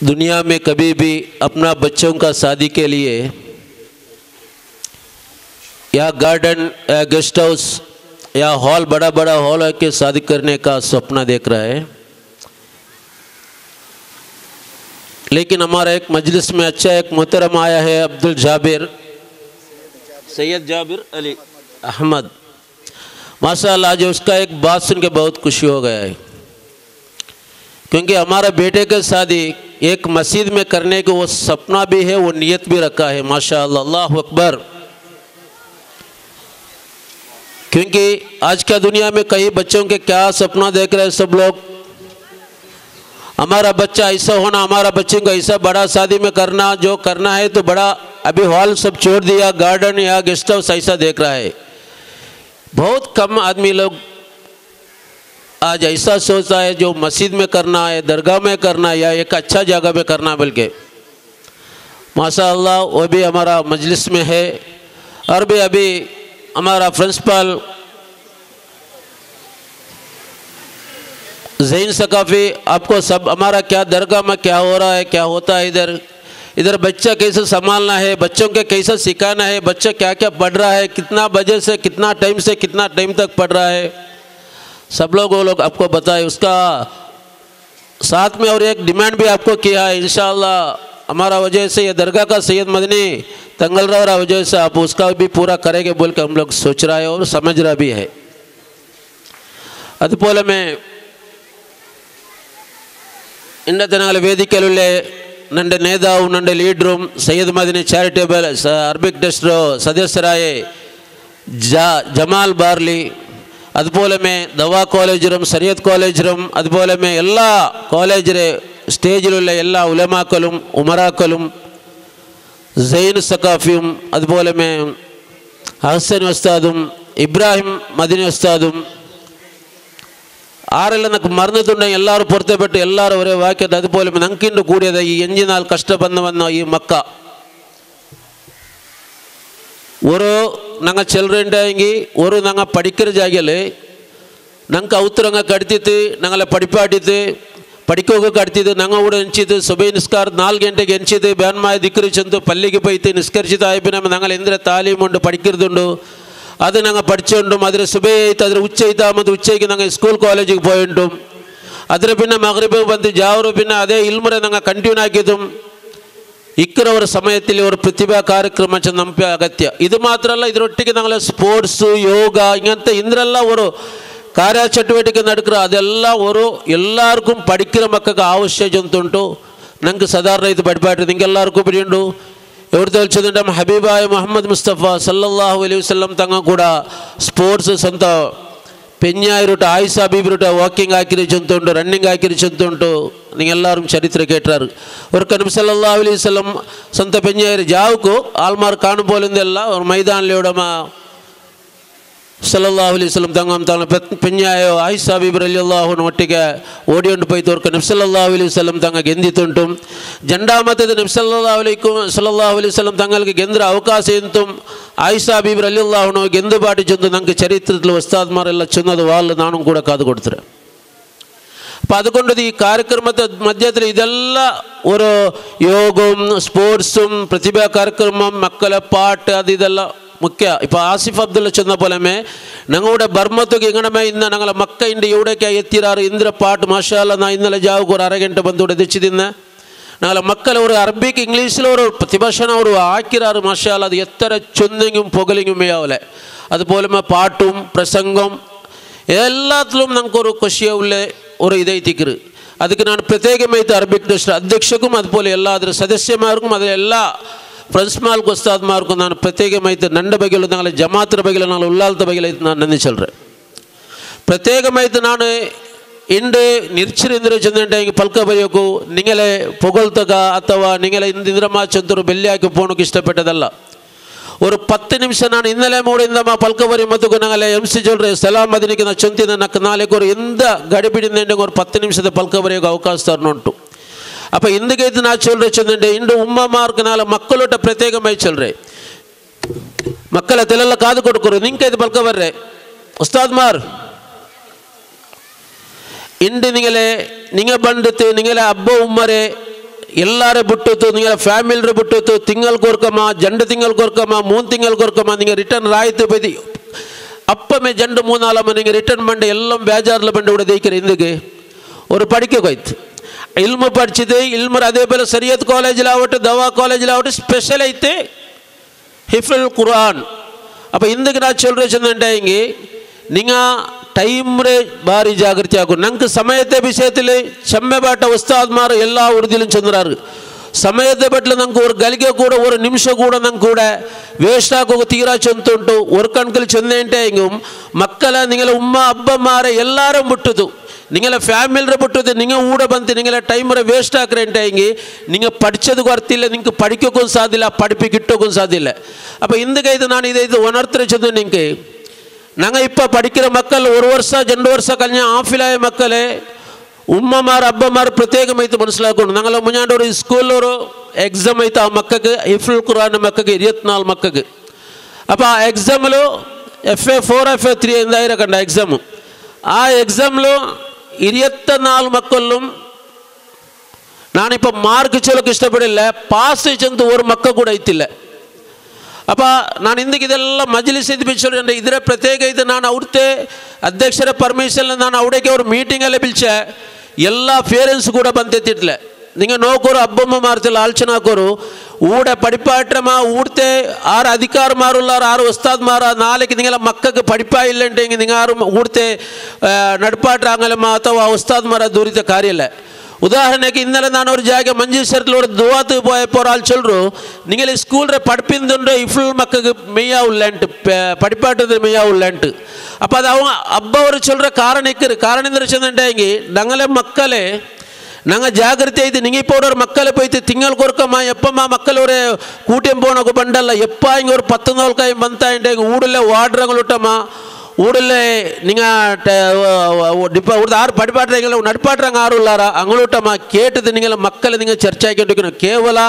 दुनिया में कभी भी अपना बच्चों का शादी के लिए या गार्डन या गेस्ट हाउस या हॉल, बड़ा बड़ा हॉल है के शादी करने का सपना देख रहा है। लेकिन हमारा एक मजलिस में अच्छा एक मोहतरम आया है, अब्दुल जाबिर, सैयद जाबिर अली अहमद, माशाअल्लाह। आज उसका एक बात सुन के बहुत खुशी हो गया है, क्योंकि हमारा बेटे के शादी एक मस्जिद में करने को वो सपना भी है, वो नियत भी रखा है, माशाअल्लाह, अल्लाहु अकबर। क्योंकि आज क्या दुनिया में कई बच्चों के क्या सपना देख रहे हैं सब लोग, हमारा बच्चा ऐसा होना, हमारा बच्चे को ऐसा बड़ा शादी में करना, जो करना है तो बड़ा, अभी हॉल सब छोड़ दिया, गार्डन या गेस्ट हाउस ऐसा देख रहा है। बहुत कम आदमी लोग आज ऐसा सोचता है जो मस्जिद में करना है, दरगाह में करना है या एक अच्छा जगह में करना, बल्कि माशाअल्लाह वो भी हमारा मजलिस में है। और भी अभी हमारा प्रिंसिपल जैन सकाफी, आपको सब हमारा क्या दरगाह में क्या हो रहा है, क्या होता है, इधर इधर बच्चा कैसे संभालना है, बच्चों के कैसे सिखाना है, बच्चा क्या क्या पढ़ रहा है, कितना बजे से कितना टाइम से कितना टाइम तक पढ़ रहा है, सब लोग वो लोग आपको बताए। उसका साथ में और एक डिमांड भी आपको किया है, इंशाअल्लाह हमारा वजह से ये दरगाह का सैयद मदनी तंगलराव वजह से आप उसका भी पूरा करेंगे बोल के हम लोग सोच रहा है और समझ रहा भी है। അതുപോലെ ഇന്നത്തെ ഞങ്ങൾ വേദിക്കലുള്ള ನನ್ನ നേതാവും ನನ್ನ ലീഡറും Sayyid Madani charitable Arabic trust സദസ്യരായ ജമാൽ ബാർലി, അതുപോലെ ദവാ കോളേജിലും സരിയത്ത് കോളേജിലും അതുപോലെ എല്ലാ കോളേജിലെ സ്റ്റേജിലുള്ള എല്ലാ ഉലമാക്കളും ഉമറാക്കളും സൈൻ സഖാഫിയും അതുപോലെ ഹസൻ ഉസ്താദും ഇബ്രാഹിം മദനി ഉസ്താദും ആരെല്ലാം നമുക്ക് മറന്നിട്ടുണ്ടെങ്കിൽ എല്ലാവരും പൊരുത്തപ്പെട്ട് എല്ലാവരും ഒരേ വാക്യത്തെ അതുപോലെ നമുക്കിൻ്റെ കൂടിയത് ഈ എഞ്ചിനാൽ കഷ്ടപ്പെന്ന് വന്ന ഈ മക്ക ഒരു ഞങ്ങൾ ചിൽഡ്രൻ്റെങ്കിൽ ഒരു ഞങ്ങൾ പഠിക്കുന്ന ജാഗയിൽ ഞങ്ങൾക്ക് ഔത്തരങ്ങ കടുത്തിട്ട് ഞങ്ങളെ പഠിപ്പാട്ടിട്ട് പഠിക്കുകയൊക്കെ കടുത്തിട്ട് ഞങ്ങൾ കൂടെ എണിച്ചിട്ട് സുബൈ നിസ്കാർ 4 ഗಂಟೆಗೆ എണിച്ചിട്ട് ബാൻമായ ദിക്കരിച്ചെന്ത് പള്ളിക്ക് പോയിട്ട് നിസ്കരിച്ചിട്ടായ പിന്നെ ഞങ്ങൾ എന്തിനെ താലീമുണ്ട് പഠിക്കുന്നതുണ്ട് അത് ഞങ്ങൾ പഠിച്ചുകൊണ്ടും അതിൽ സുബൈ ആയിട്ട് അതിൽ ഉച്ചയിത്താമത് ഉച്ചയ്ക്ക് ഞങ്ങൾ സ്കൂൾ കോളേജിൽ പോയിട്ടും അതിൽ പിന്നെ മഗ്രിബ് വന്ന് ജാവറ് പിന്നെ അതേ ഇൽമുറെ ഞങ്ങൾ കണ്ടിന്യൂ ആക്കിയതും ഇക്കറ ഒരു സമയത്തിൽ ഒരു പ്രതിഭാ ಕಾರ್ಯಕ್ರಮ ನಮ್ಮ ಅಗತ್ಯ. ಇದು ಮಾತ್ರ ಅಲ್ಲ, ಇದರೊಟ್ಟಿಗೆ ഞങ്ങൾ ಸ್ಪೋರ್ಟ್ಸು ಯೋಗ ഇങ്ങനത്തെ ഇതിലെല്ലാം ഒരു ಕಾರ್ಯಚಟುವಟಿಕೆ നടക്കുക അതെല്ലാം ഒരു എല്ലാവർക്കും പഠിക്കുന്ന മക്കൾക്ക് ആവശ്യമുണ്ട്. ഞങ്ങൾക്ക് സാധാരണ ഇത് പഠിപ്പായിട്ട് നിങ്ങൾക്ക് എല്ലാവർക്കും പിടിയുണ്ടു. എവിടെ తెలిసిందంటే ഹബീബായ മുഹമ്മദ് മുസ്തഫ സല്ലല്ലാഹു അലൈഹി വസല്ലം തങ്ങൾ ಕೂಡ സ്പോർട്സ് സ്വന്ത പെഞ്ഞായിരുട്ട് ആയിഷ ബീബിരുട്ട് വാക്കിംഗ് ആക്കിരിച്ചുണ്ട്, റണ്ണിങ് ആക്കിരിച്ചുണ്ട്. നിങ്ങൾ എല്ലാവരും ചരിത്രം കേട്ടാറ്. ഒരു നബി സല്ലല്ലാഹു അലൈഹി വസല്ലം സ്വന്ത പെഞ്ഞായർ ജാവുക്കു ആൾമാർ കാണും പോലെന്തല്ല ഒരു മൈതാനിലൂടെ സല്ലല്ലാഹു അലൈഹി വസല്ലം തങ്ങം തങ്ങൾ പെഞ്ഞായോ ആയിഷ ബീബി റളിയല്ലാഹു അൻഹ ഒട്ടിಗೆ ഓടിയോണ്ട് പോയി നബി സല്ലല്ലാഹു അലൈഹി വസല്ലം തങ്ങൾ ಗೆಂದಿತುಂಟು. രണ്ടാമത്തേത് നബി സല്ലല്ലാഹു അലൈഹി വസല്ലം തങ്ങൾക്ക് ಗೆಂದ್ರ അവകാശ എന്തും ആയിഷ ബീബി റളിയല്ലാഹു അൻഹ ಗೆಂದು പാട്ടി ചെന്നു. ഞങ്ങൾക്ക് ചരിത്രത്തിൽ ഉസ്താദ്മാരെല്ലാം ചെന്നത് വാളിൽ നാണും കൂടെ കാത് കൊടുത്തത്. അപ്പം അതുകൊണ്ട് ഈ ಕಾರ್ಯಕ್ರಮದ മധ്യത്തിൽ ഇതെല്ലാം ഒരു യോഗവും സ്പോർട്സും പ്രതിഭാ ಕಾರ್ಯಕ್ರമം മക്കളെ പാട്ട് അത് ഇതെല്ലാം മുഖ്യ. ഇപ്പോൾ ആസിഫ് അബ്ദുള്ള ചെന്ന പോലെമേ ഞങ്ങളുടെ ബർമ്മത്തുക്ക് ഇങ്ങനെ ഇന്ന് ഞങ്ങളെ മക്ക ഇവിടേക്ക് എത്തിരാറ് ഇന്ദിര പാട്ട് മാഷാല്ല. നാ ഇന്നലെ ജാവുക്ക് ഒരു അരഗಂಟೆ ಬಂದು തെച്ച് തിന്ന് ഞങ്ങളെ മക്കളെ ഒരു അറബിക്ക് ഇംഗ്ലീഷിൽ ഒരു പ്രതിഭാഷണം ഒരു ആക്കിരാറ് മാഷാല്ല. അത് എത്ര ചൊന്നെങ്കും പുകലെങ്കും ആവലെ. അതുപോലെ പാട്ടും പ്രസംഗം എല്ലാത്തിലും നമുക്കൊരു ಖುಷಿಯುಳ್ಳ ഒരു ഇതായിത്തിക്കറ്. ಅದಕ್ಕೆ ನಾನು ಪ್ರತ್ಯೇಕമായിട്ട് അറബിക് ട്രസ്റ്റ് അധ്യക്ഷക്കും അതുപോലെ എല്ലാ അതിലെ സദസ്യമാർക്കും അതിലെല്ലാ പ്രിൻസിപ്പാൾക്കും ഉസ്താദ്മാർക്കും ನಾನು പ്രത്യേകമായിട്ട് ನನ್ನ ಬಗ್ಗೆಲೂ ഞങ്ങളെ ജമാഅത്തിൻ്റെ ಬಗ್ಗೆಲೂ ഞങ്ങൾ ഉള്ളാലത്തെ ಬಗ್ಗೆಲೂ ನಾನು നന്ദി ചൊല്ലുറേൻ. പ്രത്യേകമായിട്ട് ನಾನು ಇಂಡು ನಿರ್ಚಿರಿಂದ್ರ ಚಂದ್ರಂಟೆ ಪಲ್ಕ ಬರೆಯೋಕು ನಿಂಗಲೇ ಪೊಗಳ್ತಗ ಅಥವಾ ನಿಂಗಲೇ ಇಂದ್ರಮ್ಮ ಚಂದ್ರು ಬೆಲ್ಲಿ ಹಾಕಿ ಪೋಣಕ್ಕೆ ಇಷ್ಟಪಟ್ಟದಲ್ಲ. ഒരു 10 ನಿಮಿಷ ನಾನು ഇന്നലെ ಮೂಡಿಂದಮ್ಮ ಪಲ್ಕ ಬರಿ ಮತ್ತು ഞങ്ങളെ എം സി ചൊല്ലുറേ ಸಲಾಮ್ അതിനಕ್ಕೆ ನಾ ಚೊಂತಿನ ನಕ್ಕ ನಾಲ್ಕು ഒരു ಎಂದ ಗಡಿಬಿಡಿಂದ ഒരു 10 ನಿಮಿಷದ ಪಲ್ಕ ಬರೆಯೋಕೆ ಅವಕಾಶ ತರನುಂಟು. അപ്പം ഇന്దుకైతే నా చొల్రే చందంటే ఇండు ఉమ్మమార్కు నాల మక్కలొట్ట ప్రత్యేకమై చొల్రే మక్కల తెల్ల కాదు కొడుకురు నింకైతే పల్క ಬರ್ರೆ ഉസ്താദ്മാർ ಇಂಡು ನಿಂಗಲೆ ನಿಂಗ ಬಂಡಿತು ನಿಂಗಲೆ ಅಬ್ಬ ಉಮ್ಮರೆ ಎಲ್ಲಾರೇ ಬಿಟ್ಟಿತ್ತು, ನಿಂಗೆ ಫ್ಯಾಮಿಲಿ ಬಿಟ್ಟಿತ್ತು, ತಿಂಗಳು ಕೊರ್ಕಮ್ಮ, ಜಂಡು ತಿಂಗಳು ಕೊರ್ಕಮ್ಮ, 3 ತಿಂಗಳು ಕೊರ್ಕಮ್ಮ, ನಿಂಗೆ ರಿಟರ್ನ್ ರಾಯ್ತು ಬೈದಿ ಅಪ್ಪಮೆ ಜಂಡು ಮೂನಾಲಮ್ಮ ನಿಂಗೆ ರಿಟರ್ನ್ ಬಂಡೆ ಎಲ್ಲ ಬೇಜಾರ್ಲ ಬಂಡೆ ಕೂಡ ದೇಕಿರ ಹಿಂದಿಗೆ ஒரு படிக்க ಹೋಯ್ತು. ಇಲ್ಮು படிச்சது ಇಲ್ಮರ್ ಅದೇ ಬೇಲೆ ಸರಿಯತ್ ಕಾಲೇಜಿல் ಆವಟ್ಟು ದವಾ ಕಾಲೇಜಿல் ಆವಟ್ಟು ಸ್ಪೆಷಲ್ ಐತೆ ಹಿಫುಲ್ ಕುರಾನ್. ಅಪ್ಪ ಹಿಂದಕ್ಕೆ ನಾ சொல்றேன் ಹಿಂಗೆ ನಿಂಗ ಟೈಮ್ರೆ ಭಾರಿ ಜಾಗೃತಿ ಆಗು. ನಂಗೆ ಸಮಯത്തെ ವಿಷಯത്തിൽ ಚೆಮ್ಮೆಬಾಟ ಉಸ್ತಾದ್ಮಾರು ಎಲ್ಲ ಉರ್ದಿലും ಚಂದ್ರಾರು ಸಮಯದ ಬಟ್ಲು ನಂಗೆ ஒரு ಗಲಿಗೆ ಕೂಡ ஒரு ನಿಮಿಷ ಕೂಡ ನಂಗೆ ಕೂಡ ವೇಸ್ಟ್ ಆಗೋಗ ತೀರಾ ಚಂತುಂಟು. ஒரு ಕಣ್ಕಲ್ ಚೆಂದೇಂಟೆ ಹಿಂಗೆ ಮಕ್ಕಳ ನಿಂಗೆಲ್ಲ ಉಮ್ಮ ಅಬ್ಬಮ್ಮಾರೆ ಎಲ್ಲಾರು ಬಿಟ್ಟದು, ನಿಂಗೆಲ್ಲ ಫ್ಯಾಮಿಲಿ ಬಿಟ್ಟದು, ನಿಂಗೆ ಊಡ ಬಂತು ನಿಂಗೆಲ್ಲ ಟೈಮ್ರೆ ವೇಸ್ಟ್ ಆಕ್ರೇಂಟೆ ಹಿಂಗೆ ನಿಂಗೆ പഠിച്ചത് ಗೊತ್ತಿಲ್ಲ, ನಿಂಗೆ പഠിക്കಕ್ಕೂ ಸಾಧ್ಯಲ್ಲ, പഠിപ്പിക്കിട്ടಕ್ಕೂ ಸಾಧ್ಯಲ್ಲ. ಅಪ್ಪ ಹಿಂದಕ್ಕೆ ಇದು ನಾನು ಇದೇ ಇದು ಒನರ್ತ್ರ ಚಂದು ನಿಂಗೆ நாங்கள் இப்போ படிக்கிற மக்கள் 1 வருஷம் 2 வருஷம் கல்யாணம் ஆஃபிலாய மக்களே உம்மமார் அப்பமார் பிரத்யேகமைத்து மனசிலாக்கணும். நாங்கள் முன்னாடி ஒரு ஸ்கூலில் ஒரு எக்ஸாம் ஐத்து ಆ ಮಕ್ಕಳಿಗೆ ಹಿಫ್ಲ್ ಕುರಾನ್ ಮಕ್ಕಳಿಗೆ 24 ಮಕ್ಕಳಿಗೆ. அப்போ ಆ ಎಕ್ಸಾಮ್ಲು FA 4 FA 3 ಎಂದಾಯಿರಕಂಡ exam. ಆ ಎಕ್ಸಾಮ್ಲು 24 ಮಕ್ಕಳು ನಾನಿಪ್ಪ ಮಾರ್ಕ್ ಚೋಲಕ್ಕೆ ಇಷ್ಟಪಡಿಲ್ಲ, ಪಾಸ್ ಚಂತು ஒரு ಮಕ್ಕ ಕೂಡ ಐತಿಲ್ಲ. ಅಪ್ಪ ನಾನು ಹಿಂದಕ್ಕೆ ಇದೆಲ್ಲ ಮಜ್ಲಿಸ್ ಇದು ಬಿಚ್ಚೋರು ಇದರ ಪ್ರತ್ಯೇಕ ಇದು ನಾನು ಅವ್ರದ್ದೇ ಅಧ್ಯಕ್ಷರ ಪರ್ಮಿಷನ್ ನಾನು ಅವಡಕ್ಕೆ ಅವ್ರ ಮೀಟಿಂಗಲ್ಲೇ ಬಿಲ್ಚೆ ಎಲ್ಲ ಪೇರೆಂಟ್ಸ್ ಕೂಡ ಬಂತೆತ್ತಿಟ್ಲೆ. ನಿಂಗೆ ನೋಕೋರು ಅಬ್ಬಮ್ಮ ಮಾರ್ತಿಲ್ಲ ಆಲೋಚನೆ ಹಾಕೋರು ಊಡ ಪಡಿಪಾಟ್ರಮ ಊಡ್ತೆ ಆರು ಅಧಿಕಾರ ಮಾರುಲ್ಲಾರ ಆರು ಉಸ್ತಾದ್ ಮಾರ ನಾಲ್ಕು ನಿಂಗೆಲ್ಲ ಮಕ್ಕಕ್ಕೆ ಪಡಿಪ ಇಲ್ಲಂటే ಹಿಂಗೆ ನಿಂಗೆ ಆರು ಊಡ್ತೆ ನಡ್ಪಾಟ್ರ ಅಥವಾ ಉಸ್ತಾದ್ ಮಾರ ದೂರಿತ ಕಾರ್ಯ ಇಲ್ಲ. ಉದಾಹರಣೆಗೆ ಇನ್ನೆಲ್ಲ ನಾನು ಅವ್ರ ಜಾಗ ಮಂಜೇಶ್ವರದಲ್ಲಿ ஒரு ದುವಾತು போயப்போ ஒரு ஆள் சொல்கிறோம் நீங்கள் ஸ்கூலில் படிப்பிந்துண்டு இஃபுல் மக்களுக்கு மெய்யா உள்ளன்ட்டு படிப்பாட்டுறது மெய்யா உள்ளன்ட்டு. அப்போ அது அவங்க அப்பா ஒரு சொல்கிற காரணம் இருக்குது. காரணம் இந்த நாங்களே மக்களே நாங்கள் ஜாகிரதை ஆயிட்டு நீங்கள் இப்போ ஒரு மக்களை போய்த்து திங்கள் கொறுக்கம்மா எப்பம்மா மக்கள் ஒரு கூட்டியம் போனக்கு பண்டல்ல எப்பா இங்கே ஒரு 10 நாள் ಬಂತಾಂಟೆ ಊಡಲ್ಲೇ ವಾಡ್ರಂಗಳು ಊಡಲ್ಲೇ நீங்கள் டிப்பா ஊர் ஆறு படிப்பாட்டுறீங்களா நடுப்பாட்டுறாங்க ஆறு உள்ளாரா அங்களூட்டம்மா கேட்டது நீங்கள் மக்களை நீங்கள் சர்ச்சாக்கிட்டு கேவல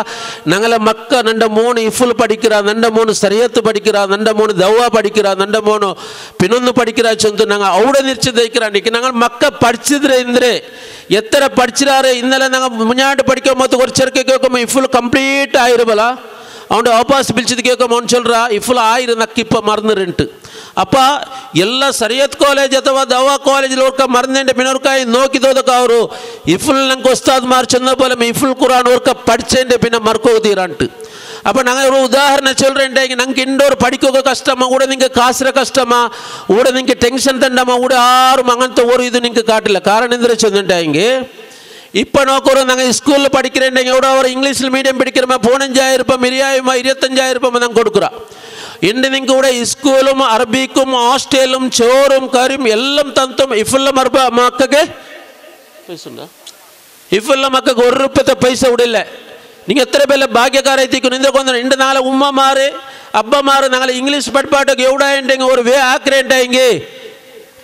நாங்கள மக்க நண்ட 3 இஃபுல் படிக்கிறா நண்ட 3 சரியத்து படிக்கிறா நண்ட 3 தவ்வா படிக்கிறா நண்ட 3 பின்னொன்று படிக்கிறா சொந்து நாங்கள் அவுட நிறுச்சி தைக்கிறாண்டிக்கு நாங்கள் மக்க படிச்சதுல இருந்து எத்தனை படிச்சிடாரு இன்னல நாங்கள் முன்னாடி படிக்கும் போது ஒரு செருக்கை கேட்கும் இஃபுல் கம்ப்ளீட் ஆயிருபலா அவன் வாபஸ் பிடிச்சது கேட்கும் அவன் சொல்கிறா இஃபுல் ஆயிரு நக்கு இப்போ மறந்துருன்ட்டு. ಅಪ್ಪ ಎಲ್ಲ ಸರಿಯತ್ ಕಾಲೇಜ್ ಅಥವಾ ದವಾ ಕಾಲೇಜಲ್ಲಿ ವರ್ಕ ಮರಂದಂಡೆ ಪಿನ್ನೊರ್ಕಾಯಿ ನೋಕಿದೋದಕ್ಕೆ ಅವರು ಇಫುಲ್ ನಂಗೆ ಉಸ್ತಾದ್ ಮಾರ್ ಚಂದ പോലെ ಇಫುಲ್ ಕುರಾನ್ ವರ್ಕ പഠിച്ചതിൻ്റെ പിന്നെ മറക്കോതീരാണ്ട്. அப்போ நாங்கள் ஒரு உதாரணம் சொல்கிறேன், நாங்கள் இண்டோர் படிக்க கஷ்டமா கூட நீங்கள் காசுற கஷ்டமா கூட நீங்கள் டென்ஷன் தண்டமா கூட யாரும் அங்கத்த ஒரு இது நீங்கள் காட்டல. காரணம் எந்திர சொல்லிட்டாங்க இப்போ நோக்கிறோம் நாங்கள் ஸ்கூலில் படிக்கிறேன் எவ்வளோ ஒரு இங்கிலீஷில் மீடியம் படிக்கிறோமா 15,000 ரூபாய் 20,000 25,000 ரூபாய் நாங்கள் கொடுக்குறோம். இன்று நீங்கள் கூட ஸ்கூலும் அரபிக்கும் ஹாஸ்டலும் சோறும் கறியும் எல்லாம் தந்தும் இஃபுல்ல மறுப மக்களுக்கு இஃபுல்ல மக்களுக்கு 1 ரூபாய் பைசா விடல. நீங்கள் எத்தனை பேர்ல பாக்கியக்கார ஐத்திக்கணும் இந்த கொஞ்சம் ரெண்டு நாள் உம்மா மாறு அப்பா மாறு நாங்கள் இங்கிலீஷ் படிப்பாட்டுக்கு எவ்வளோ ஒரு வே ஆக்குறேன்ட்டா இங்கே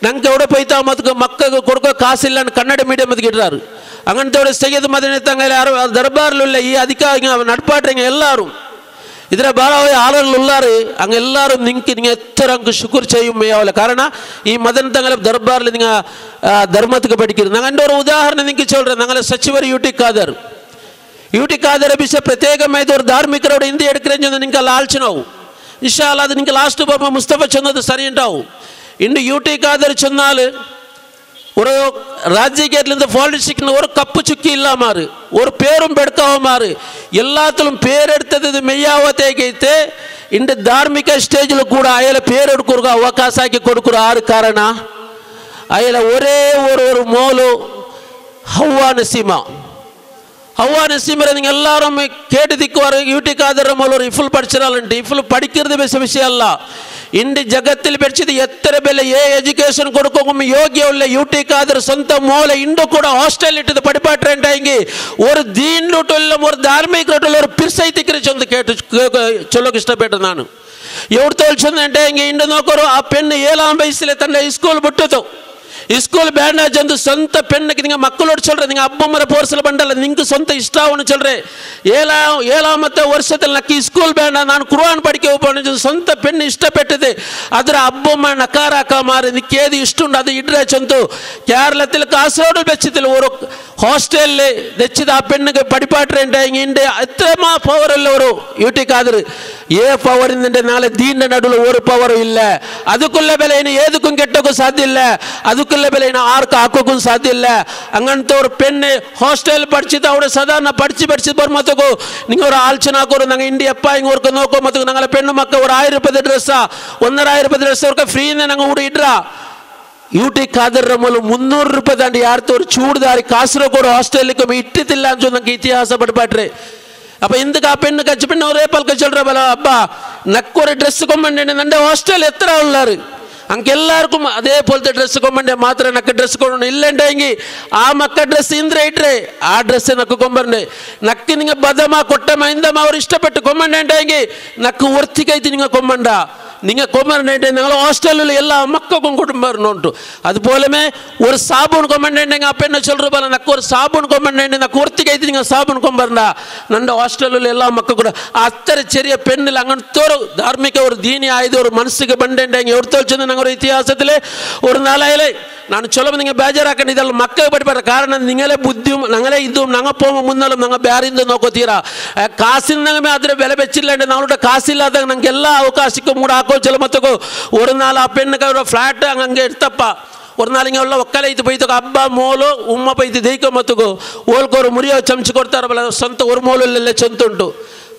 நாங்கள் எவ்வளோ போய்த்தா மத்துக்கு மக்களுக்கு கொடுக்க காசு இல்லைன்னு கன்னட மீடியம் கேட்டுறாரு. அங்கனத்தோட செய்யது மதினத்தாங்க எல்லாரும் தர்பாரில் உள்ள ಈ ಅಧಿಕಾರಿ ನಡ್ಪಾಟ್ರಂಗ ಎಲ್ಲರೂ ಇದರ ಬಾರಾವ ಆಳಲ್ಲಿ ಉಳ್ಳಾರು ಹಂಗೆ ಎಲ್ಲರೂ ನಿಂಗೆ നിങ്ങൾ എത്ര അങ്ങ് ശുക്ർ ചെയ്യും മേയാവില്ല. കാരണം ഈ മദൻ തങ്ങളെ ദർബാറിൽ നിങ്ങൾ ധർമ്മத்துக்கு പഠിക്കുന്നത്. நாங்கள் എൻ്റെ ஒரு உதாரணம் നിങ്ങൾക്ക് சொல்கிறேன். நாங்கள் ಸಚಿವರು ಯುಟಿ ಖಾದರ್ ಯುಟಿ ಖಾದರ್ ವಿಷಯ ಪ್ರತ್ಯೇಕಮಾಯ್ತು ஒரு ಧಾರ್ಮಿಕರೋட ಹಿಂದೆ எடுக்கிறேன்னு നിങ്ങൾക്ക് ಲಾಲ್ಚನವು ಇನ್ಶಾ ಅല്ലാ ಅದು നിങ്ങൾക്ക് ലാസ്റ്റ് പോകുമ്പോൾ മുസ്തഫ ചെന്നത് സരിയുണ്ടാവും. ഇന്ന് യുടി ಖಾದರ್ ചെന്നാൽ ஒரு ராஜ்யத்துல பாலிடிக்ஸ் ஒரு கப்பு சுக்கி இல்லாமாறு ஒரு பேரும் பெடுக்காமாறு எல்லாத்திலும் பேர் எடுத்தது மெய்யாவத்தே கேத்து இந்த தார்மிக ஸ்டேஜில் கூட அயல பேர் எடுக்கிற அவகாசாக்கி கொடுக்குற ஆறு காரணம் அயல ஒரே ஒரு ஒரு மோலு ஹவ்வா நசீமா. ஹவ்வா நசீமரை நீங்கள் எல்லாரும் கேட்டு திக்குவார். யூடி காதர் மோலு ஒரு இஃபுல் படிச்சிடாலுன்ட்டு இஃபுல் படிக்கிறது பெரிய விஷயம் அல்ல. ಇಂಡಿ ಜಗತ್ತಲ್ಲಿ ಬೆಳೆಸಿದ ಎತ್ತರ ಬೆಲೆ ಏ ಎಜುಕೇಶನ್ ಕೊಡ್ಕೋಗೊಮ್ಮೆ ಯೋಗ್ಯ ಉಳ್ಳ ಯುಟಿ ಖಾದರ್ ಸ್ವಂತ ಮೂಲ ಇಂಡು ಕೂಡ ಹಾಸ್ಟೆಲ್ ಇಟ್ಟது படிப்பாட்டுறேன்டா இங்கே ஒரு ದೀನ್ ಲೊಟ್ಟಲ್ಲ ஒரு ಧಾರ್ಮಿಕ ಲೊಟ್ಟಲ್ಲ ஒரு ಪಿರ್ಸೈತಿಕ್ರೆ ಚಂದ ಕೇಟು ಚೊಲ್ಲೋಕೆ ಇಷ್ಟಪಟ್ಟೆ ನಾನು. ಎವ್ಡು ತೋಲ್ಚಂದಂటే ಹಿಂಗೆ ಇಂಡು ನೋಕೋರು ಆ ಪೆಣ್ಣು 7 ವಯಸ್ಸಲ್ಲಿ ತನ್ನ ಸ್ಕೂಲ್ ಬಿಟ್ಟಿತು. School ಬೇಡ ಚಂದು ಸ್ವಂತ ಪೆಣ್ಣಕ್ಕೆ ನಿಂಗೆ ಮಕ್ಕಳೋಡು ಚೊಲ್ರೆ ನಿಂಗೆ ಅಬ್ಬಮ್ಮರ ಪೋರ್ಸಲು ಬಂಡಲ್ಲ ನಿಂಗೆ ಸ್ವಂತ ಇಷ್ಟವನ್ನು ಚೊಲ್ರೆ ಏಳಾಮತ್ತೆ ವರ್ಷದಲ್ಲಿ ನಕ್ಕ ಸ್ಕೂಲ್ ಬೇಡ ನಾನು ಕುರ್ಆನ್ ಪಡಿಕೆ ಹೋಗ್ಬೋದು ಸ್ವಂತ ಪೆಣ್ಣು ಇಷ್ಟಪಟ್ಟಿದೆ ಅದರ ಅಬ್ಬಮ್ಮ ನಕಾರಾಕ ಮಾರಿ ನಿಕ್ಕೇದು ಇಷ್ಟುಂಡು ಅದು ಇಡ್ರೆ ಚಂತು ಕೇರಳത്തിൽ ಕಾಸರೋಡು ಬೆಚ್ಚಿತಿಲ್ಲ ஒரு ಹಾಸ್ಟೆಲ್ తెచ్చిದ ಆ ಪೆಣ್ಣಿಗೆ ಪಡಿಪಾಟ್ರೆ ಹಿಂಗೆ ಇಂಡೆ ಎತ್ತರಮಾ ಪವರ್ ಇಲ್ಲ ಅವರು ಯೂಟಿಕಾದ್ರು ಏ ಪವರ್ ಇಂದ ನಾಳೆ ದೀನ ನಡುವೆ ஒரு ಪವರ್ ಇಲ್ಲ ಅದಕ್ಕುಲ್ಲ ಬೆಲೆ ಏನು ಏದಕ್ಕೂ ಕೆಟ್ಟಕ್ಕೂ ಸಾಧ್ಯ ಇಲ್ಲ ಅದಕ್ಕುಲ್ಲ ಬೆಲೆ ಏನು ಆರ್ಕ ಹಾಕೋಕ್ಕೂ ಸಾಧ್ಯ ಇಲ್ಲ ಹಂಗಂತ ಅವ್ರ ಪೆಣ್ಣೆ ಹಾಸ್ಟೆಲ್ ಪಡಿಸಿದ ಅವಳು ಸದಾ ಪಡಿಸಿ ಪಡಿಸಿ ಬರ್ ಮತ್ತಗೂ ನಿಂಗೆ ಅವ್ರು ಆಲೋಚನೆ ಹಾಕೋರು ನಂಗೆ ಇಂಡಿಯಪ್ಪ ಹಿಂಗೆ ಅವ್ರಿಗೆ ನೋಕೋ ಮತ್ತು ನಂಗೆ ಪೆಣ್ಣು ಮಕ್ಕ ஒரு 1000 ರೂಪಾಯಿ ಡ್ರೆಸ್ 1.5 ರೂಪಾಯಿ ಡ್ರೆಸ್ ಅವ್ರಿಗೆ ಫ್ರೀನೇ ನಂಗೆ ಊಟ ಇಡ್ರಾ ಯೂಟಿ ಖಾದರ್ ಮೂಲ 300 ರೂಪಾಯಿ ದಂಡ ಯಾರ್ತವ್ರು ಚೂಡ್ದಾರಿ ಕಾಸರಗೋಡು ಹಾಸ್ಟೆಲ್ಗೆ ಇಟ್ಟಿದ್ದಿಲ್ಲ ಅಂತ ನಂಗೆ ಇತಿಹಾಸ ಪಡ್ಪಾಟ್ರಿ ಅಪ್ಪ ಇಂದಕ್ಕೆ ಆ ಪೆಣ್ಣು ಕಚ್ಚಿ ಪೆಣ್ಣು ಅವರೇ ಪಲ್ಕ ಚೊಲ್ರ ಬಲ ಅಬ್ಬ ನಕ್ಕೊರೆ ಡ್ರೆಸ್ ಕೊಮ್ಮಂಡೆ ನಂಡೆ ಹಾಸ್ಟೆಲ್ ಎತ್ತರ ಉಳ್ಳಾರು ಅಂಕೆಲ್ಲಾರ್க்கும் அதே போலത്തെ ಡ್ರೆಸ್ ಕೊಮ್ಮಂಡೆ ಮಾತ್ರ ನಕ್ಕ ಡ್ರೆಸ್ ಕೊಡೋಣ ಇಲ್ಲಂಡೆ ಹಿಂಗೆ ಆ ಮಕ್ಕ ಡ್ರೆಸ್ ಇಂದ್ರೆ ಇಟ್ರೆ ಆ ಡ್ರೆಸ್ ನಕ್ಕು ಕೊಂಬರ್ನೆ ನಕ್ಕಿ ನಿಂಗೆ ಬದಮ ಕೊಟ್ಟಮ ಇಂದಮ ಅವ್ರು ಇಷ್ಟಪಟ್ಟು ಕೊಮ್ಮಂಡೆ ಹಿಂಗೆ ನಕ್ಕು ಒರ್ತಿಕೈತಿ ನಿಂಗೆ ಕೊಮ್ಮಂಡ ನಿಂಗೆ ಕೊಮ್ಮರ್ನೆ ഞങ്ങൾ ഹോസ്റ്റലിൽ എല്ലാ മക്കൾക്കും കുടുംബം അതുപോലെ ഒരു സാബൂൺ കൊമ്മണ്ടേ ആ പെണ്ണ് ചൊല്ലു പോലെ നക്ക് ഒരു സാബൂൺ കൊമ്മണ്ടേ നക്ക് ഒർത്തിക്കൈത്തി നിങ്ങൾ സാബൂൺ കൊമ്പരണ്ട ನನ್ನ ಹಾಸ್ಟೆಲಲ್ಲಿ ಎಲ್ಲ ಮಕ್ಕಳು ಕೂಡ ಅತ್ತರ ചെറിയ പെണ്ണിൽ അങ്ങനത്തെ ഒരു ധാർമ്മിക ഒരു ദീനി ആയത് ഒരു മനസ്സുക്ക് ബണ്ടേണ്ടെങ്കിൽ എടുത്തു ഞങ്ങളുടെ ഇതിഹാസത്തിൽ ഒരു നാലായാലേ ನಾನು ಚೊಲೋ ನಿಂಗೆ ಬೇಜಾರಾಕೊಂಡು ಇದೆಲ್ಲ ಮಕ್ಕಳು ಪಡಿಬಾರ ಕಾರಣ ನಿಂಗಲೇ ಬುದ್ಧಿ ನಂಗಲೇ ಇದ್ದು ನಂಗೆ ಪೋಮ ಮುನ್ನಲು ನಂಗೆ ಬ್ಯಾರಿಂದ ನೋಕೋತೀರಾ ಕಾಸಿನ ಆದರೆ ಬೆಲೆ ಬೆಚ್ಚಿಲ್ಲ ಅಂದ್ರೆ ನಾವು ಕಾಸಿಲ್ಲಾದಾಗ ನಂಗೆಲ್ಲ ಅವಕಾಶಕ್ಕೆ ಮೂಡ ಹಾಕೋ ಚಲೋ ಮತ್ತಗೋ ஒரு நாள் ಆ பெண்ணுக்கு ஒரு ಫ್ಲಾಟ್ ಹಂಗೆ ಇರ್ತಪ್ಪ ஒரு நாள் இங்கே உள்ள ಒಕ್ಕಲೆ ಇತ್ತು ಬೈತಕ ಹಬ್ಬ ಮೋಲು ಉಮ್ಮ ಬೈತು ದೈಕ ಮತ್ತಗೋ ಓಲ್ಕೋರು ಮುರಿಯೋ ಚಮಚ ಕೊಡ್ತಾರಲ್ಲ ಸ್ವಂತ ஒரு ಮೋಲಲ್ಲೆಲ್ಲ ಚಂತುಂಟು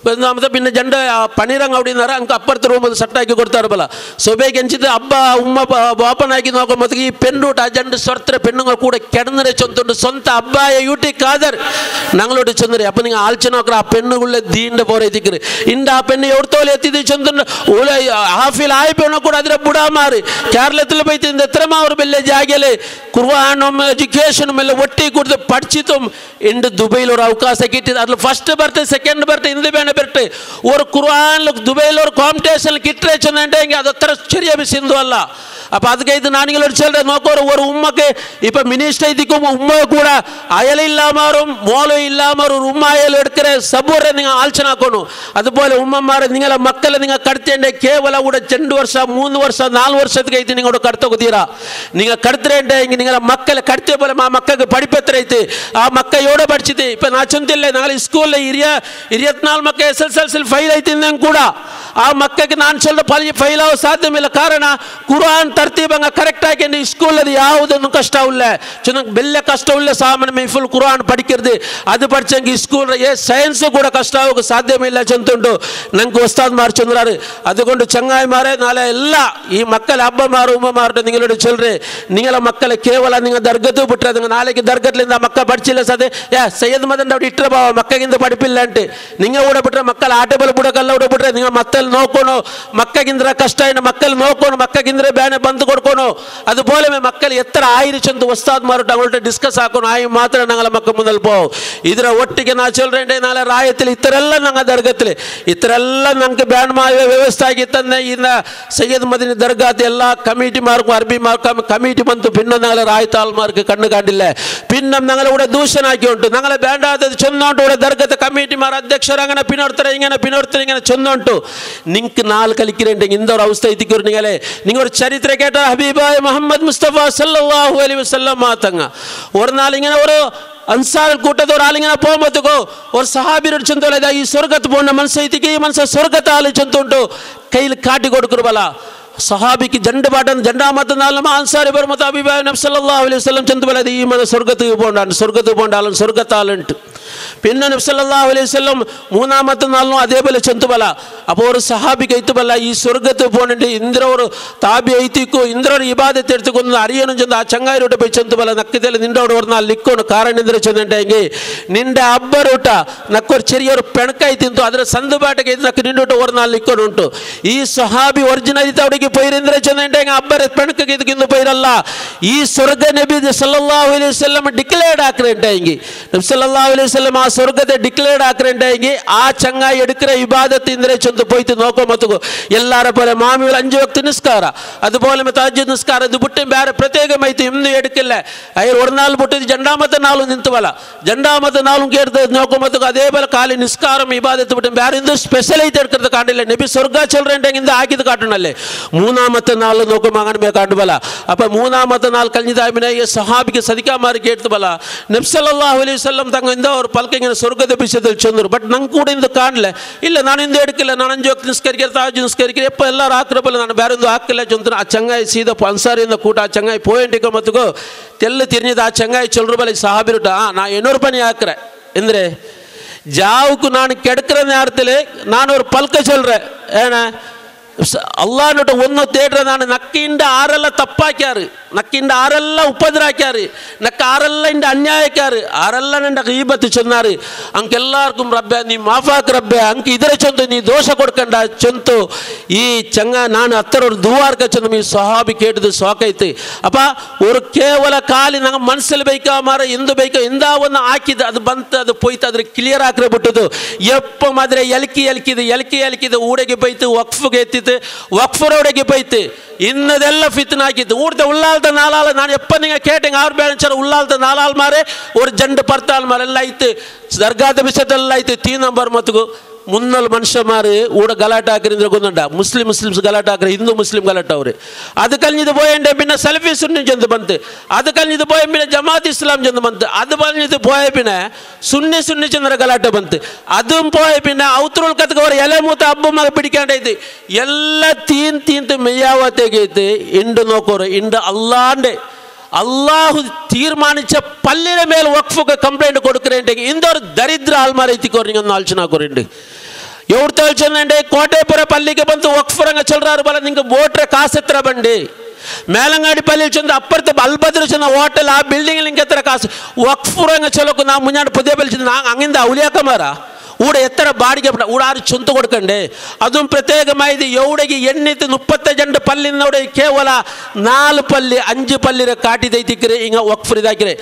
ಮತ್ತೆ ಪಿನ್ನ ಜಂಡ ಪನೀರಂಗ ಅವಡಿನಾರ ಅಂಕ ಅಪ್ಪರ್ತ ರೂಮ್ ಸಟ್ಟಾಕಿ ಕೊಡ್ತಾರಬಲ್ಲ ಸೊಬೆಗೆ ಎಂಚಿದ ಹಬ್ಬ ಉಮ್ಮ ಓಪನ್ ಆಗಿ ನೋಕೋ ಮತ್ತೆ ಈ ಪೆಣ್ಣು ಆ ಜಂಡು ಸೊರ್ತರ ಪೆಣ್ಣುಗಳು ಕೂಡ ಕೆಡಂದ್ರೆ ಚೊಂತುಂಟು ಸ್ವಂತ ಹಬ್ಬ ಯೂಟಿ ಕಾದರ್ ನಂಗಳೋಟ ಚಂದ್ರಿ ಅಪ್ಪ ನಿಂಗೆ ಆಲ್ಚನ ಹೋಗ್ರ ಆ ಪೆಣ್ಣುಗಳೇ ದೀಂಡ ಪೋರೈತಿಕ್ರಿ ಇಂದ ಆ ಪೆಣ್ಣು ಎವ್ತೋಲಿ ಎತ್ತಿದ್ದು ಚಂದ್ರ ಓಲೆ ಹಾಫಿಲ್ ಆಯ್ಪೆಣ್ಣು ಕೂಡ ಅದರ ಬುಡ ಮಾರಿ ಕೇರಳത്തിൽ ಬೈತಿಂದ ಎತ್ತರಮ ಅವ್ರ ಬೆಲ್ಲೆ ಜಾಗೆಲೆ ಕುರ್ವಾನ್ ಎಜುಕೇಶನ್ ಮೇಲೆ ಒಟ್ಟಿ ಕುಡ್ದು ಪಡಿಚಿತು ಇಂಡು ದುಬೈಲಿ ஒரு ಅವಕಾಶ ಕಿಟ್ಟಿದ್ದು ಅದ್ರಲ್ಲಿ ಫಸ್ಟ್ ಬರ್ತೆ ಸೆಕೆಂಡ್ ಬರ್ತೆ ಇಂದು ಬೇಡ ಬರ್ತೆ ஒரு ಕುರ್ಆನ್ ದುಬೈಲಿ ஒரு ಕಾಂಪಿಟೇಷನ್ ಕಿಟ್ಟರೆ ಚಂದಂటే ಹಿಂಗೆ ಅದತ್ರ ചെറിയ ಬಿಸಿಂದು ಅಲ್ಲ ಅಪ್ಪ ಅದಕ್ಕೆ ಇದು ನಾನಿಗಳು ಚಲ್ರೆ ನೋಕೋರು ஒரு ಉಮ್ಮಕ್ಕೆ ಇಪ್ಪ ಮಿನಿಸ್ಟರ್ ಇದಕ್ಕೂ ಉಮ್ಮ ಕೂಡ ಅಯಲ ಇಲ್ಲಾಮಾರು ಮೋಲು ಇಲ್ಲಾಮಾರು ಉಮ್ಮ ಅಯಲು എടുക്കರೆ ಸಬೂರೆ നിങ്ങൾ ಆಲೋಚನೆ ಹಾಕೋನು അതുപോലെ ഉമ്മമാരെ നിങ്ങളെ മക്കളെ നിങ്ങൾ കടത്തേണ്ട കേവല കൂടെ 2 ವರ್ಷ 3 ವರ್ಷ 4 ವರ್ಷಕ್ಕೆ ಐತಿ നിങ്ങളോട് കടത്തോತೀರಾ നിങ്ങൾ കടത്തേണ്ട ಹಿಂಗೆ നിങ്ങളെ മക്കളെ കടത്തേ പോലെ ആ മക്കൾക്ക് പഠിപ്പത്ര ಐತಿ ಆ ಮಕ್ಕ ಯೋಡ പഠിച്ചിട്ട് ಇಪ್ಪ ನಾ ಚಂತಿಲ್ಲ ನಾಳೆ ಸ್ಕೂಲ್ 24 ಮಕ್ಕ SSLC file ಐತಿ ಕೂಡ ಆ ಮಕ್ಕಳಿಗೆ ನಾನು ಚೊಲ್ಲ ಫೈಲ್ ಆಗೋ ಸಾಧ್ಯವಿಲ್ಲ ಕಾರಣ ಕುರಾನ್ ತರ್ತೀಬಂಗ ಕರೆಕ್ಟ್ ಆಗಿ ಸ್ಕೂಲ್ ಅದು ಯಾವುದನ್ನು ಕಷ್ಟ ಇಲ್ಲ ಚೆನ್ನಾಗಿ ಬೆಲ್ಲೆ ಕಷ್ಟ ಇಲ್ಲ ಸಾಮಾನ್ಯ ಫುಲ್ ಕುರಾನ್ ಪಡಿಕಿರ್ದು ಅದು പഠിച്ചെങ്കിൽ ಸ್ಕೂಲ್ ಏ ಸೈನ್ಸ್ ಕೂಡ ಕಷ್ಟ ಆಗೋಕೆ ಸಾಧ್ಯವಿಲ್ಲ ಚಂತುಂಟು ನಂಗೆ ಉಸ್ತಾದ್ ಮಾರು ಚಂದ್ರಾರು അതുകൊണ്ട് ചങ്ങായിമാരെ നാളെ ಎಲ್ಲ ಈ ಮಕ್ಕಳ ಹಬ್ಬ ಮಾರು ಉಮ್ಮ ಮಾರು ನಿങ്ങളೋട് ಚೊಲ್ರಿ ನಿಂಗಳ ಮಕ್ಕಳ ಕೇವಲ നിങ്ങൾ ದರ್ಗದ್ದು ಬಿಟ್ರೆ നിങ്ങൾ ನಾಳೆಗೆ ದರ್ಗದ್ಲಿಂದ ಮಕ್ಕ പഠിച്ചില്ല ಸಾಧ್ಯ ಯಾ ಸೈಯದ್ ಮದನ್ ಅವ್ರು ಇಟ್ಟರೆ ಬಾವ ಮಕ್ಕಗಿಂದ പഠിപ്പിಲ್ಲ ಅಂಟೆ ನಿಂಗೆ ಕೂಡ ಬಿಟ್ರೆ ಮಕ್ಕಳ ಆಟೆ ಬಲ ಬಿಡೋಕಲ್ಲ ಕೂಡ ಬಿಟ್ರೆ നിങ്ങൾ ಮಕ್ಕಳು ನೋಕೋನು ಮಕ್ಕಗಿಂದ್ರ ಕಷ್ಟ ಏನು ಮಕ್ಕಳು ನೋಕೋನು ಮಕ್ಕಗಿಂದ್ರೆ ಬ್ಯಾನೆ ಬಂದು ಕೊಡ್ಕೋನು അതുപോലെ ಮಕ್ಕಳು ಎತ್ತರ ಆಯಿರು ಚಂದು ಉಸ್ತಾದ್ ಮಾರು ಅವಳ ಡಿಸ್ಕಸ್ ಹಾಕೋನು ಆಯಿ ಮಾತ್ರ ನಂಗಳ ಮಕ್ಕ ಮುಂದೆ ಪೋ ಇದರ ಒಟ್ಟಿಗೆ ನಾ ಚೊಲ್ರೆ ನಾಳೆ ರಾಯത്തിൽ ಇತರೆಲ್ಲ ನಂಗೆ ದರ್ಗತ್ಲಿ ಇತರೆಲ್ಲ ನಂಗೆ ಬ್ಯಾನ್ ಮಾಡುವ ವ್ಯವಸ್ಥೆ ಆಗಿತ್ತಂದ್ರೆ ಇನ್ನ ಸೈಯದ್ ಮದಿನ ದರ್ಗಾತ್ ಎಲ್ಲ ಕಮಿಟಿ ಮಾರ್ಕು ಅರ್ಬಿ ಮಾರ್ಕ್ ಕಮಿಟಿ ಬಂತು ಪಿನ್ನ ನಂಗಳ ರಾಯತಾಲ್ ಮಾರ್ಕ್ ಕಣ್ಣು ಕಾಣಿಲ್ಲ ಪಿನ್ನ ನಂಗಳ ಕೂಡ ದೂಷಣ ಹಾಕಿ ಉಂಟು ನಂಗಳ ಬ್ಯಾಂಡ್ ಆದದ್ದು ಚಂದ ಉಂಟು ಕೂಡ ದರ್ಗದ ಕಮಿಟಿ ಮಾರ ಅಧ್ಯಕ್ಷರ ಅಂಗನ ಪಿನ್ನೋಡ್ತಾರೆ ಹಿಂಗನ ಪಿನ್ನೋಡ್ತಾರೆ ಹಿಂಗನ ಚಂದ ಉಂಟು ನಿಂಕ್ ನಾಲ್ಕು ಕಲಿಕಿರಂಟೆ ಇಂದವ್ರ ಅವಸ್ಥೆ ಇದ್ದಿಕ್ಕಿರು ನಿಂಗಲೇ ನಿಂಗೆ ಚರಿತ್ರೆ ಕೇಟ ಹಬೀಬಾಯ್ ಮೊಹಮ್ಮದ್ ಮುಸ್ತಫಾ ಸಲ್ಲಲ್ಲಾಹು ಅಲೈಹಿ ವಸಲ್ಲಂ ಮಾತಂಗ ஒரு நாள் இங்கே ஒரு ಅನ್ಸಾರ್ ಕೂಟದವ್ರು ಆಲಿಂಗನ ಪೋಮತ್ತುಕೋ ஒரு ಸಹಾಬಿರು ಚಂದೋಲ ಈ ಸ್ವರ್ಗತ್ ಪೋಣ ಮನಸ್ಸು ಐತಿಗೆ ಈ ಮನಸ್ಸು ಸ್ವರ್ಗತ ಆಲಿ ಚಂದುಂಟು ಕೈಲಿ ಕಾಟಿ ಕೊಡುಕರುಬಲ್ಲ ಸಹಾಬಿಗೆ ಜಂಡ ಬಾಟನ್ ಜಂಡ ಮತ ನಾಲ್ಮ ಅನ್ಸಾರಿ ಬರ್ ಮತ ಅಭಿಬಾಯ್ ನಬ್ ಸಲ್ಲಲ್ಲಾಹು ಅಲೈಹಿ ವಸಲ್ಲಂ ಚಂದುಬಲ ಈ ಮನ ಸ್ವರ್ಗತ್ತಿಗೆ ಪೋಂಡಾನ್ ಸ್ವರ್ಗತ್ತು ಪೋಂಡಾಲನ್ ಸ್ವರ್ಗತ್ತಾಲಂಟು പിന്നെ നബി സല്ലല്ലാഹു അലൈഹി വസല്ലം മൂന്നാമത്തെ നാളിനും അതേപോലെ ചെന്തുബല അപ്പോൾ ഒരു സഹാബിക്ക് എത്തുബല്ല ഈ സ്വർഗത്ത് പോണിട്ട് ഇന്ദിര ഒരു താബി ಐತಿಕ್ಕೂ ಇಂದ್ರ ಇಬಾದತ್ എടുത്തുಕೊಂಡು അറിയണം ചെന്ന് ആ ചങ്ങായിരോട്ട് പോയി ചെന്തുബല നക്കിതൽ നിന്നോട് ഒരു നാൾ ലിക്കോണ് കാരണം ഇന്ദിര ചെന്നിട്ടെങ്കിൽ നിന്റെ അബ്ബരോട്ട നക്കൊരു ചെറിയൊരു പെണക്കായി തിന്നു അതിന് ಸಂದುಬಾಟಕ್ಕೆ ನಕ್ಕ ನಿಂಡೋಟ ഒരു നാൾ ലിക്കോണ് ಉಂಟು ಈ ಸಹಾಬಿ ಒರಿಜಿನಲ್ ಅವರಿಗೆ ಪೈರಿಂದ್ರೆ ಚೆಂದಂಟೆ ಅಬ್ಬರ ಪೆಣಕಕ್ಕೆ ಇದಕ್ಕಿಂದು ಪೈರಲ್ಲ ಈ ಸ್ವರ್ಗ ನಬಿ ಸಲ್ಲಲ್ಲಾಹು ಅಲೈಹಿ ವಸಲ್ಲಂ ಡಿಕ್ಲೇರ್ಡ್ ಹಾಕ್ರೆ ಹಿಂಗೆ ನಬಿ ಸಲ್ಲಲ್ಲಾಹು ಅಲೈಹಿ വസല്ലം ആ സ്വർഗത്തെ ഡിക്ലെയർഡ് ആക്കറേണ്ടെങ്കിൽ ആ ചങ്ങായി എടുക്കുന്ന ഇബാദത്ത് ഇന്ദിരെ ചെന്ന് പോയിട്ട് നോക്കുമ്പോഴത്തേക്കു എല്ലാരെ പോലെ മാമികൾ 5 വക്ത് നിസ്കാര അതുപോലെ തഹജ്ജുദ് നിസ്കാര ഇത് ബുട്ടും വേറെ പ്രത്യേകമായിട്ട് ഇന്ന് എടുക്കില്ല. അയാൾ ഒരു നാൾ പൊട്ടി രണ്ടാമത്തെ നാളും നിന്തുവല രണ്ടാമത്തെ നാളും കേട്ട് നോക്കുമ്പോഴത്തേക്കും അതേപോലെ കാലി നിസ്കാരം ഇബാദത്ത് വിട്ടും വേറെ എന്ത് സ്പെഷ്യലായിട്ട് എടുക്കുന്നത് കാണ്ടില്ല. നബി സ്വർഗ ചൊല്ലുണ്ടെങ്കിൽ ഇത് ആക്കിയത് കാട്ടണല്ലേ. മൂന്നാമത്തെ നാൾ നോക്കുമ്പോൾ അങ്ങനെ കാണ്ടുപോല. അപ്പം മൂന്നാമത്തെ നാൾ കഴിഞ്ഞതായ പിന്നെ ഈ സഹാബിക്ക് സദിക്കാമാർ കേട്ട് പോല നബി സല്ലല്ലാഹു അലൈഹി വസല്ലം തങ്ങൾ എന്താ ഒരു പൽക്ക ഇങ്ങനെ സ്വർഗത്തെ വിഷയത്തിൽ ചെന്നു. ബട്ട് ನಂಗೆ ಕೂಡ ಇಂದು ಕಾಣಲೆ ಇಲ್ಲ, ನಾನು ಇಂದು എടുക്കില്ല, ನಾನು 5 വക്ത് നിസ്കരിക്കുക തഹജ്ജുദ് നിസ്കരിക്കുക എപ്പോൾ എല്ലാവരും ആക്കുന്ന പോലെ ನಾನು ಬೇರೆ ಒಂದು ಹಾಕಿಲ್ಲ ಚೊಂತ. ಆ ಚಂಗಾಯಿ ಸೀದಾ ಅನ್ಸಾರಿಯಿಂದ ಕೂಟ ಆ ಚಂಗಾಯಿ ಪೋಯಿಂಟಿಕ ಮತ್ತುಗೋ ತೆಲ್ಲು ತಿರ್ನಿದ ಆ ಚಂಗಾಯಿ ಚೊಲ್ರು ಬಲೆ ಸಹಾಬಿರುಟ ನಾ 800 ರೂಪಾಯಿ ಹಾಕ್ರೆ ಎಂದರೆ ஜாவுக்கு நான் கெடுக்கிற நேரத்தில் நான் ஒரு பல்க சொல்கிறேன். ஏன்னா അള്ളാഹിനോട്ട് ഒന്ന് തേടുന്നതാണ്. നക്കിൻ്റെ ആരെല്ലാം തപ്പാക്കിയാറ്, നക്കിൻ്റെ ആരെല്ലാം ഉപദ്രാക്കിയാറ്, നക്ക ആരെല്ലാം എൻ്റെ അന്യായക്കാറ്, ആരെല്ലാം എൻ്റെ ഗീബത്ത് ചെന്നാറ്, അങ്ക് എല്ലാവർക്കും റബ്ബെ നീ മാഫാക്ക് റബ്ബെ, അങ്ക് ഇതിരെ ചൊന്തു നീ ദോഷ കൊടുക്കണ്ട ചൊന്തു ഈ ചങ്ങ ഞാൻ അത്ര ഒരു ദുവാർക്ക ചെന്നു ഈ സ്വഹാബി കേട്ടത് സോക്കൈത്ത്. അപ്പം ഒരു കേവല കാലി ഞങ്ങൾ മനസ്സിൽ ബൈക്കാമാറ് എന്ത് ബൈക്ക എന്താ ഒന്ന് ആക്കിയത് അത് ബന്ത് അത് പോയിട്ട് അതിൽ ക്ലിയർ ആക്കി വിട്ടത്. എപ്പം അതിനെ എലക്കി എലക്കിയത് എലക്കി എലക്കിയത് ഊടയ്ക്ക് പോയിട്ട് വഖഫ് എത്തിയത് വഖഫറോടേക്ക് പോയിട്ട് ഇന്നതെല്ലാം ഫിത്നാക്കിയത്. ഊടത്തെ ഉള്ളാലത്തെ നാലാൾ ഞാൻ എപ്പം നിങ്ങൾ കേട്ടെങ്കിൽ ആറ് പേരൻസാർ ഉള്ളാലത്തെ നാലാൾമാരെ ഒരു ജണ്ട് പർത്താൾമാരെല്ലാം ആയിട്ട് ദർഗാത്തെ വിഷയത്തെല്ലാം ആയിട്ട് തീ നമ്പർ മത്തുക്കു മുന്നൽ മനുഷ്യന്മാർ ഊടെ ഗലാട്ടാക്കരുന്ന കൊന്നുണ്ട. മുസ്ലിം മുസ്ലിംസ് ഗലാട്ടാക്കര്, ഹിന്ദു മുസ്ലിം ഗലാട്ടവർ. അത് കഴിഞ്ഞത് പോയതിൻ്റെ പിന്നെ സലഫി സുന്നി ചെന്ന് ബന്ത്, അത് കഴിഞ്ഞത് പോയ പിന്നെ ജമാഅത്ത് ഇസ്ലാം ചെന്ന് ബന്ത്, അത് പറഞ്ഞത് പോയ പിന്നെ സുന്നി സുന്നി ചെന്നൊരു ഗലാട്ട ബന്ത്, അതും പോയ പിന്നെ ഔത്രുൽക്കത്തുക്ക് ഒരു ഇലമൂത്ത അബ്ബുമ്മ പിടിക്കാണ്ടായിട്ട് എല്ലാ തീൻ തീന്ത് മെയ്യാവത്തേക്ക് ഇണ്ട് നോക്കോറ് ഇണ്ട് അല്ലാണ്ട് അള്ളാഹു തീരുമാനിച്ച പല്ലിന് മേൽ വഖഫൊക്കെ കംപ്ലൈൻറ്റ് കൊടുക്കുന്നുണ്ടെങ്കിൽ ഇന്തൊരു ദരിദ്ര ആൾമാരെ എത്തിക്കോറ് നിങ്ങൾ ഒന്ന് ആലോചന. എവിടുത്തെ ചെന്നുണ്ട് കോട്ടയപ്പുറ പള്ളിക്ക് ಬಂದು വഖഫറങ്ങ ചൊല്ലാറ് പോലെ നിങ്ങൾക്ക് വോട്ടറെ കാശ് എത്ര ബണ്ട്, മേലങ്ങാടി പള്ളിയിൽ ചെന്ന് അപ്പുറത്ത് അൽബദ്ര ചെന്ന ഹോട്ടൽ ആ ബിൽഡിങ്ങിൽ നിങ്ങൾക്ക് എത്ര കാശ് വഖഫറങ്ങ ചൊല്ലക്കും. നാ മുന്നാട് പുതിയ പള്ളി ചെന്ന് അങ്ങനത്തെ ഔലിയാക്കന്മാരാ ഊടെ എത്ര ബാടിക ഊടെ ആര് ചൊന്ത് കൊടുക്കണ്ടേ. അതും പ്രത്യേകമായത് എവിടേക്ക് എണ്ണിത്ത് 32 പല്ലിന്നവിടെ കേവല 4 പല്ല് 5 പല്ലിനെ കാട്ടി തൈത്തിക്കರೆ ഇങ്ങ വഖഫ് ഇതാക്കിರೆ.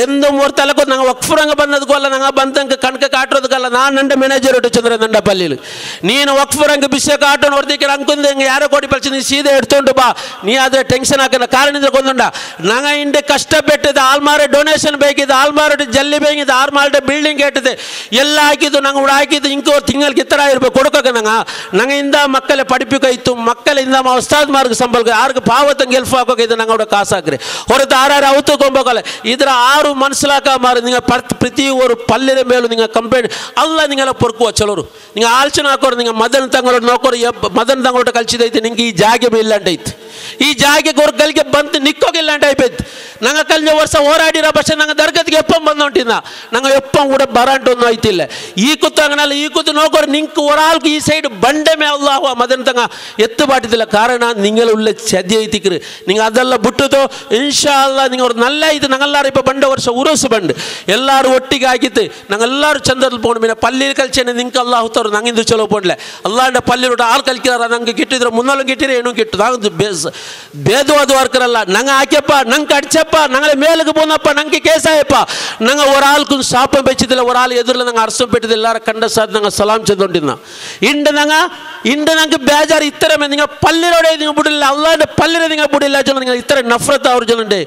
എന്തും ഒരു തലക്കും ഞങ്ങൾ വഖഫറങ്ങ ಬಂದದಕ್ಕಲ್ಲ ನಂಗೆ ಬಂದಂಗೆ ಕಣಕ ಕಾಟೋದಕ್ಕಲ್ಲ. ನಾನು ನಂಡ ಮ್ಯಾನೇಜರ್ ಇಟ್ಟು ಚಂದ್ರ ನಂಡ ಪಲ್ಲಿಲ್ ನೀನು ವഖಫರಂಗ ಬಿಷಯ ಕಾಟೋ ನೋಡ್ದಿಕ್ಕೆ ಅಂಕುಂದ ಹಿಂಗೆ ಯಾರೋ ಕೋಟಿ ಪಲ್ಸಿ ನೀ ಸೀದೆ ಎಡ್ತೊಂಡು ಬಾ, ನೀ ಆದರೆ ಟೆನ್ಷನ್ ಹಾಕಲ್ಲ. ಕಾರಣ ಕೊಂದುಂಡ ನಂಗ ಇಂಡೆ ಕಷ್ಟಪಟ್ಟಿದ್ದು ಆಲ್ಮಾರೆ ಡೊನೇಷನ್ ಬೇಕಿದ್ದು ಆಲ್ಮಾರೆ ಜಲ್ಲಿ ಬೇಕಿದ್ದು ಆರ್ಮಾಲ್ಡೆ ಬಿಲ್ಡಿಂಗ್ ಕೇಟ್ಟಿದೆ ಎಲ್ಲ ಹಾಕಿದ್ದು ನಂಗೆ ಹಾಕಿದ್ದು ಇಂಕ ತಿಂಗಳಿಗೆ ಇತ್ತರ ಇರಬೇಕು ಕೊಡ್ಕೋಕೆ. ನಂಗೆ ನಂಗೆ ಇಂದ ಮಕ್ಕಳೇ പഠിപ്പിക്കയിത്തു ಮಕ್ಕಳ ಇಂದ ಉಸ್ತಾದ್ಮಾರ್ಗೆ ಸಂಬಳ ಆರ್ಗೆ ಪಾವತಂಗೆ ಹೆಲ್ಪ್ ಹಾಕೋಕೆ ನಂಗೆ അവിടെ ಕಾಸಾಕ್ರಿ ಹೊರತು ಆರಾರು ಅವತ್ತು ಕೊಂಬೋಕಲ್ಲ. ಇದರ ಆರು മനസ്സിലാക്കാൻ മാറി നിങ്ങൾ പ്രതി ഒരു പല്ലിന് മേലും നിങ്ങൾ കംപ്ലൈൻറ്റ് അല്ല നിങ്ങളെ പൊറുക്കുക ചിലರು നിങ്ങൾ ആലോചന ಹಾಕೋರು നിങ്ങൾ മദൻ തങ്ങളോട് നോക്കോರು മദൻ തങ്ങളോട് ಕಲ್ಸಿದೈತೆ ನಿಂಗೆ ಈ ಜಾಗೆ ಇಲ್ಲಾಂಟೈತೆ ಈ ಜಾಗೆಗೆ ഒരു ಕಲ್ಗೆ ಬಂದು ನಿಕ್ಕೋಗಿಲ್ಲಾಂಟ అయిపోయింది. ನಂಗೆ ಕಲ್ಜ ವರ್ಷ ಹೋರಾಡಿರ പക്ഷെ ನಂಗೆ ದರ್ಗತಿಗೆ ಎಪ್ಪಂ ಬಂದೊಂಟಿನ ನಂಗೆ ಎಪ್ಪಂ ಕೂಡ ಬರಾಂಟೊಂದು ಆಯ್ತಿಲ್ಲ. ಈ ಕೂತು ಅಂಗನಲ್ಲ ಈ ಕೂತು ನೋಕೋರು ನಿಂಗೆ ഒരാൾക്ക് ഈ സൈഡ് ಬಂಡೆ അള്ളാഹു മദൻ തങ്ങ എത്തുപാട്ടില്ല. കാരണം നിങ്ങളുള്ള ചതി ಐತಿಕ್ರಿ നിങ്ങൾ അതെല്ലാം ಬಿಟ್ಟುತೋ ಇನ್ಶಾ ಅಲ್ಲಾ നിങ്ങൾ ഒരു നല്ല ഇത് ഞങ്ങളെല്ലാവരും ഇപ്പം ಬಂಡ ವರ್ಷ ഉറസ് ಬಂಡು എല്ലാവരും ഒട്ടിಗೆ ആക്കിയിട്ട് ഞങ്ങളെല്ലാവരും ചന്ദ്രത്തിൽ പോകണം. പിന്നെ പള്ളിയിൽ കളിച്ചാൽ നിങ്ങൾക്ക് അള്ളാഹു തരും ഞങ്ങൾ ഇത് ചൊലവ് പോകണില്ല. അള്ളാഹിൻ്റെ പള്ളിയിലോട്ട് ആൾ കളിക്കാറ് ഞങ്ങൾക്ക് കിട്ടിയതിന് മുന്നാലും കിട്ടിയത് ഏനും കിട്ടും. ഭേദവാദവർക്കരല്ല ഞങ്ങൾ ആക്കിയപ്പ ഞങ്ങൾക്ക് അടിച്ചപ്പ ഞങ്ങളെ മേലേക്ക് പോന്നപ്പ ഞങ്ങൾക്ക് കേസായപ്പ ഞങ്ങൾ ഒരാൾക്കും ശാപം വെച്ചതില്ല ഒരാൾ എതിരില്ല ഞങ്ങൾ അറസം പെട്ടത് എല്ലാവരും കണ്ട സാധനം ഞങ്ങൾ സലാം ചെയ്തുകൊണ്ടിരുന്ന ഇണ്ട് ഞങ്ങൾ ഇണ്ട് ഞങ്ങൾക്ക് ബേജാർ ഇത്തരമേ നിങ്ങൾ പള്ളിയിലൂടെ നിങ്ങൾ വിടില്ല അള്ളാഹിൻ്റെ പള്ളിനെ നിങ്ങൾ വിടില്ല ചൊല്ല നിങ്ങൾ ഇത്ര നഫ്രത്ത് അവർ ചൊല്ലുണ്ട്.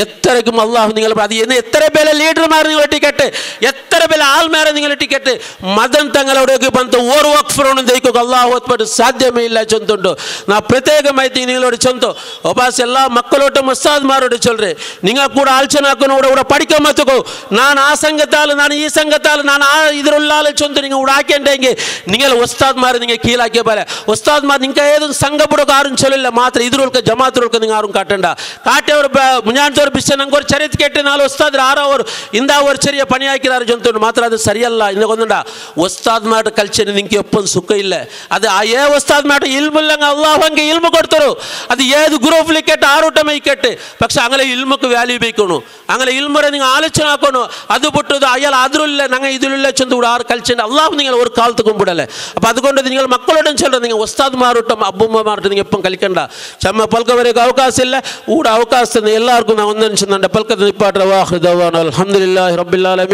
എത്രയ്ക്കും അള്ളാഹു നിങ്ങൾ അത് എത്ര പേരെ ലീഡർമാർ നിങ്ങൾ ടിക്കറ്റ് എത്ര പേരെ ആൾമാരെ നിങ്ങൾ ടിക്കറ്റ് മതം തങ്ങളോടേക്ക് ಬಂತು ഒരു വഖഫറോണം ദയിക്കുക അള്ളാഹു അക്ബർ സാധ്യമേ ഇല്ല ചൊന്തുണ്ട്. നാ പ്രത്യേകമായി നിങ്ങളോട് ചൊന്തു ഒബാസ് എല്ലാ മക്കളോട്ടും ഉസ്താദ്മാരോട് ചൊല്ലേ നിങ്ങൾ കൂടെ ആലോചന കൂടെ പഠിക്കാൻ മത്തുക്കോ. ഞാൻ ആ സംഘത്താൽ ഞാൻ ഈ സംഘത്താൽ ഞാൻ ആ ഇതിലുള്ള ആളെ ചൊന്തു നിങ്ങൾ ഇവിടെ ആക്കേണ്ടെങ്കിൽ നിങ്ങൾ ഉസ്താദ്മാർ നിങ്ങൾ കീഴാക്കിയ പോലെ ഉസ്താദ്മാർ നിങ്ങൾക്ക് ഏതും സംഘപ്പെടുക ആരും ചൊല്ലില്ല മാത്രം ഇതിലൊക്കെ ജമാഅത്തിലൊക്കെ നിങ്ങൾ ആരും കാട്ടണ്ട. കാട്ടിയവർ മുഞ്ഞാൻതോർ ബിശ്ശ ನಂಗೆ ഒരു ചരിത്ര കേട്ട് നാല് ഉസ്താദ് ആറോ ഒരു ഇന്താ ഒരു ചെറിയ പണിയാക്കിയാറ് ചൊന്തുണ്ട് മാത്രം അത് സരിയല്ല. ഇന്ന് കൊന്നുണ്ട ഉസ്താദ്മാരുടെ കൾച്ചർ നിങ്ങൾക്ക് എപ്പം സുഖമില്ല. അത് ആ ഏ ഉസ്താദ്മാരുടെ ഇൽമില്ലെങ്കിൽ അള്ളാഹു അങ്ങ് ഇൽമ കൊടുത്തരു അത് ഏത് ഗ്രൂപ്പിൽ കേട്ട് ആറൂട്ടമേ കേട്ട് പക്ഷെ അങ്ങനെ ഇൽമക്ക് വാല്യൂ ബേക്കണു അങ്ങനെ ഇൽമുറെ നിങ്ങൾ ആലോചന ആക്കണു. അത് പൊട്ടത് അയാൾ അതിലില്ല ഞങ്ങൾ ഇതിലില്ല ചെന്ന് കൂടെ ആറ് കൾച്ചർ അള്ളാഹു നിങ്ങൾ ഒരു കാലത്ത് കുമ്പിടല്ലേ. അപ്പം അതുകൊണ്ട് നിങ്ങൾ മക്കളോടും ചൊല്ലുക നിങ്ങൾ ഉസ്താദ്മാരോട്ടും അബ്ബുമ്മമാരോട്ടും നിങ്ങൾ എപ്പം കളിക്കണ്ട. ചമ്മ പൽക്കവരേക്ക് അവകാശമില്ല ഊടെ അവകാശം എല്ലാവർക്കും ഞാൻ ഒന്നും ചെന്നുണ്ട് പൽക്കത്ത് നിപ്പാട്ട. വാഹിർ ദവാന അൽഹംദുലില്ലാഹി റബ്ബിൽ ആലമീൻ.